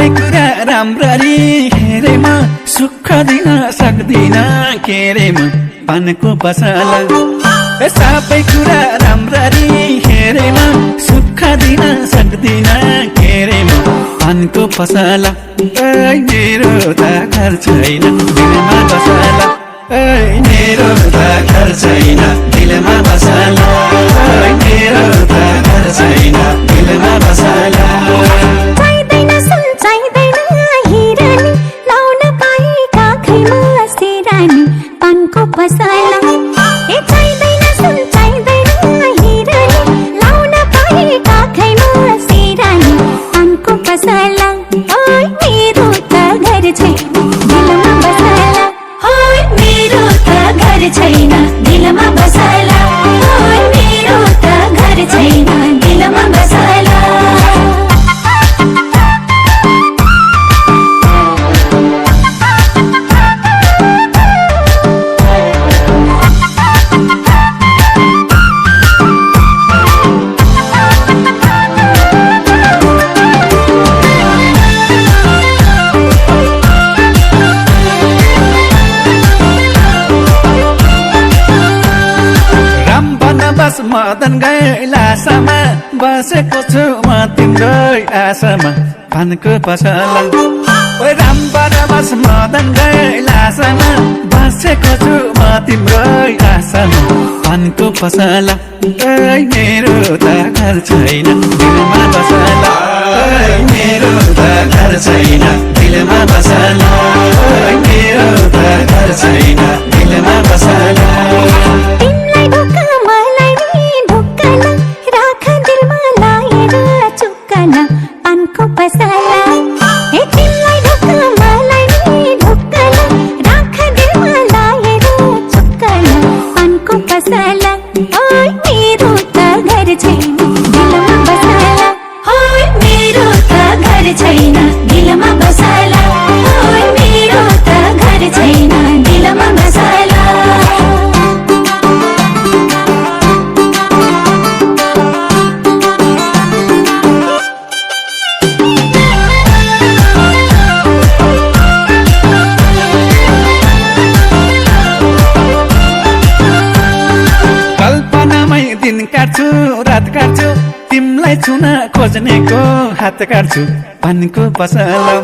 सबै कुरा राम्ररी हेरेमा सुख दिन सक्दिन के रे म पानको पसला सबै कुरा राम्ररी हेरेमा सुख दिन सक्दिन के रे म पानको पसला मेरो त घर छैन दिलमा बसला मेरो त घर छैन दिलमा बसला मेरो त घर छैन दिलमा बसला चाहिँदैन सुन चाहिँदैन हिरानी लाउन पाए काखैमा सिरानी पानको पसला चाहिँदैन सुन चाहिँदैन हिरानी लाउन पाए काखैमा सिरानी पानको पसला मेरो त घर छैन दिलमा बसला मेरो त घर छैन दिलमा बसला मेरो त घर छैन दिलमा बसला मदन गैलासामा बसेको छु म तिम्रो आशामा पानको पसला राम बनवास मदन गैलासामा बसेको छु म तिम्रो आशामा पानको पसला मेरो त घर छैन दिलमा बसला मेरो त घर छैन दिलमा बसला मेरो त घर छैन दिलमा बसला पानको पसला तिमीलाई ढोका मलाई नि ढोकाला राख दिलमा लाएर चुक्काला पानको पसला मेरो त घर छैन दिलमा बसला मेरो त घर छैन दिलमा बसला मेरो त घर छैन दिलमा बसला काट्छु रात काट्छु तिमलाई छुन खोज्नेको हात काट्छु पानको पसला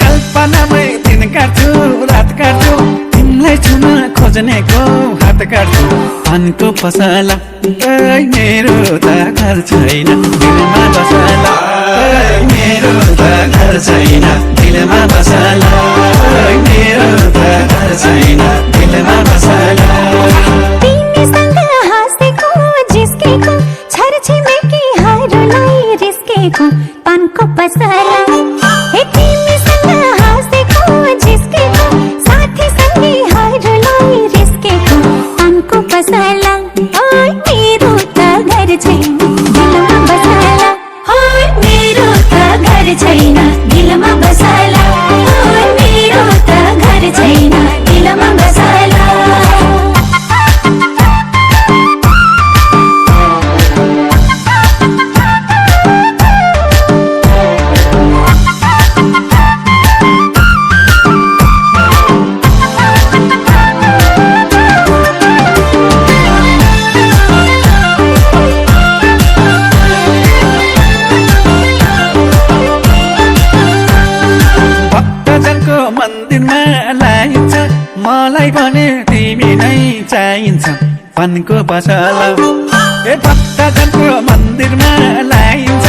कल्पनामै दिन काट्छु रात काट्छु तिमलाई छुन खोज्नेको हात काट्छु पानको पसला मेरो त घर छैन दिलमा बसला मेरो त घर छैन दिलमा बसला मेरो त घर छैन दिलमा बसला पानको पसला तिमीसँग हाँसेको जिस्केको साथी सँगै हरूलाई रिस्केको पानको पसला मेरो त घर छैन दिलमा बसला मेरो त घर छैन दिलमा बसला मेरो त घर छैन दिलमा बसला मन्दिरमा लाइन्छ मलाई भने तिमी नै चाहिन्छ पानको पसला भक्तजनको मन्दिरमा लाइन्छ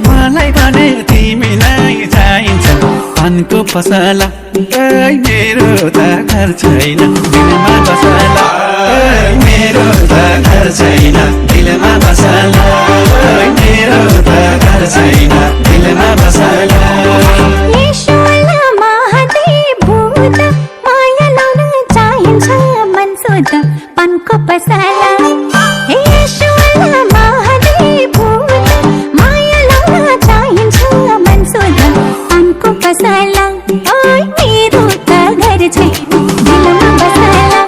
मलाई भने तिमी नै चाहिन्छ पानको पसला मेरो त घर छैन दिलमा बसला मेरो त घर छैन दिलमा बसला मेरो त घर छैन दिलमा बसला पानको पसला महादेव माया लाउन चाहिन्छ मनसोध पानको पसला मेरो त घर छैन दिलमा बसला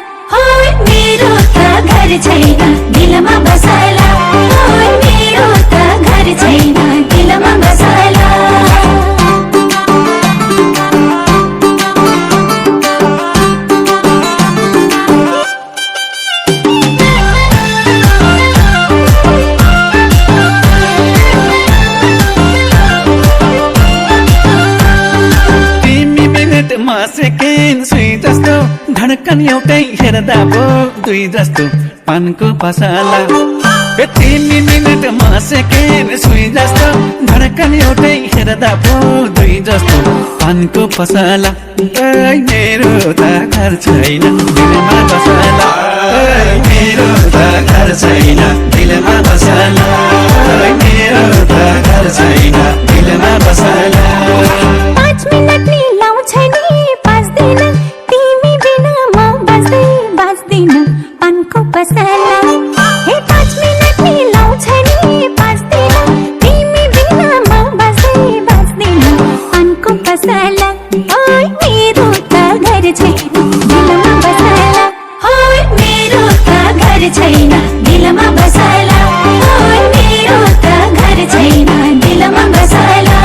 मेरो त घर छैन दिलमा बसला मेरो त घर छैन दिलमा सेकेन्ड सुई जस्तो धड्कन एउटै हेर्दा पो दुई जस्तो पानको पसला 3 मिनेटमा सेकेन्ड सुई जस्तो धड्कन एउटै हेर्दा पो दुई जस्तो पानको पसला मेरो त घर छैन दिलमा बसला मेरो त घर छैन दिलमा बसला मेरो त घर छैन दिलमा बसला 5 मिनट नि लाउँछ नि 5 दिन तिमी बिना म बस्दैन पानको पसला हे 5 मिनट नि लाउँछ नि 5 दिन तिमी बिना म बस्दैन पानको पसला ओइ मेरो त घर छैन दिलमा बसला ओइ मेरो त घर छैन दिलमा बसला ओइ मेरो त घर छैन दिलमा बसला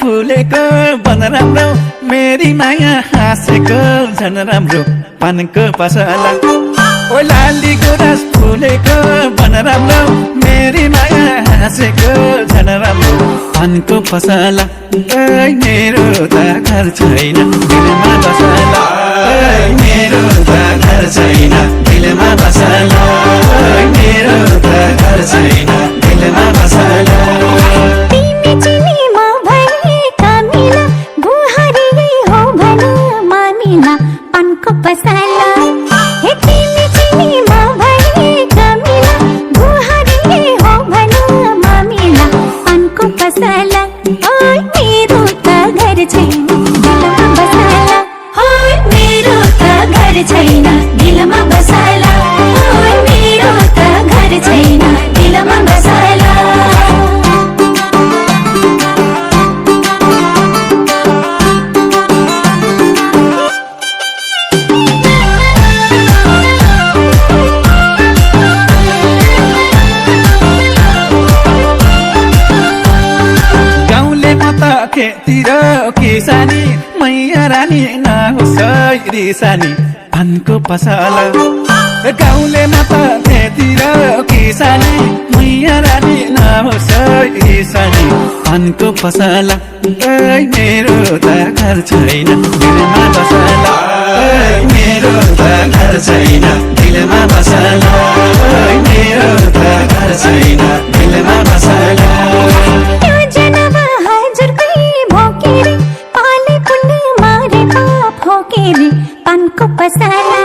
फुलेको बन राम्रो मेरी माया हाँसेको झन राम्रो पानको पसला ओ लाली गुराँस फुलेको बन राम्रो मेरी माया हाँसेको झन राम्रो पानको पसला मेरो त घर छैन दिलमा बसला मेरो त घर छैन दिलमा बसला मेरो त घर छैन दिलमा बसला पानको पसला हे तिमी चिनीमा भए कमिला गुहारी हो भन मामिला पानको पसला ओइ मेरो त घर छैन दिलमा बसला ओइ मेरो त घर छैन दिलमा बसला ओइ मेरो त घर छैन दिलमा बसला खेतिर किसानी मैया रानी नहोस् रिसानी पानको पसला गाउँलेमा त खेतिर किसानी मैया रानी नहोस् रिसानी पानको पसला मेरो त घर छैन दिलमा बसला मेरो त घर छैन दिलमा बसला मेरो त घर छैन दिलमा बसला पाले पुण्य मारे पाप हो के रे पानको पसला